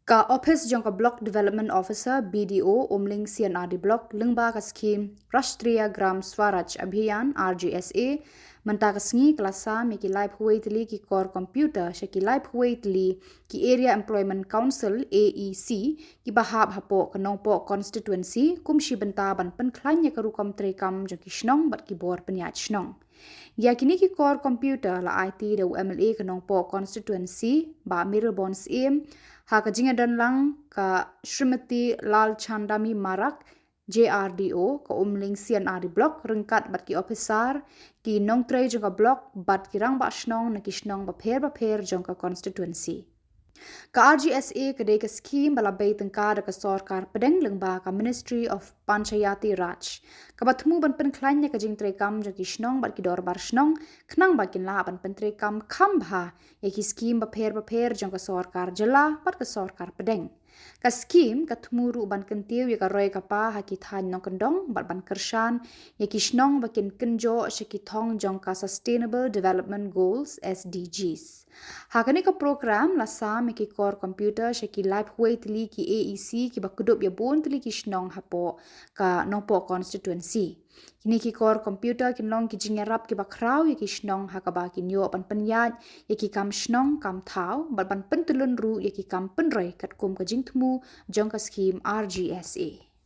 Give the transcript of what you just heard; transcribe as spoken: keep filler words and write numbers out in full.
Ka ophis jong ka Block Development Officer, B D O, Umling C and R D Block, lyngba ka skhim Rashtriya Gram Swaraj Abhiyan, R G S A, mynta ka sngi ka la sam ïa ki laiphew tylli ki kor computer sha ki laiphew tylli ki Area Employment Council, A E C, kiba hap hapoh ka Nongpoh constituency, kum shi bynta ban pynkhlaiñ ïa ka rukom treikam jong ki shnong bad ki bor pynïaid shnong. Ïa kine ki kor computer la aiti da u M L A ka Nongpoh constituency, Bah Mayralborn Syiem, ha ka jingïadonlang ka Srimati Lalchandami Marak, J R D O, ka Umling C and R D Block, ryngkat bad ki ophisar, ki nongtrei jong ka block bad ki rangbah shnong na ki shnong bapher bapher jong ka constituency. Ka R G S A ka dei ka skhim ba la bei tyngka da ka sorkar pdeng lyngba ka Ministry of Panchayati Raj, kaba thmu ban pynkhlaiñ ïa ka jingtreikam jong ki shnong bad ki dorbar shnong, khnang ba kin lah ban pyntreikam kham bha ïa ki skhim bapher bapher jong ka sorkar jylla bad ka sorkar pdeng. Ka skhim ka thmu ruh ban kyntiew ïa ka roi ka par ha ki thaiñ nongkyndong bad ban kyrshan ïa ki shnong ba kin kynjoh sha ki thong jong ka Sustainable Development Goals, S D Gs. Ha kane ka program la sam ïa ki kor computer sha ki laiphew tylli ki A E C kiba kdup ïa bun tylli ki shnong hapoh ka Nongpoh constituency. Kine ki kor computer kin long ki jingïarap kiba khraw ïa ki shnong ha kaba kin ïoh ban pynïaid ïa ki kam shnong kam thaw bad ban pyntyllun ruh ïa ki kam pynroi katkum ka jingthmu jong ka skhim R G S A.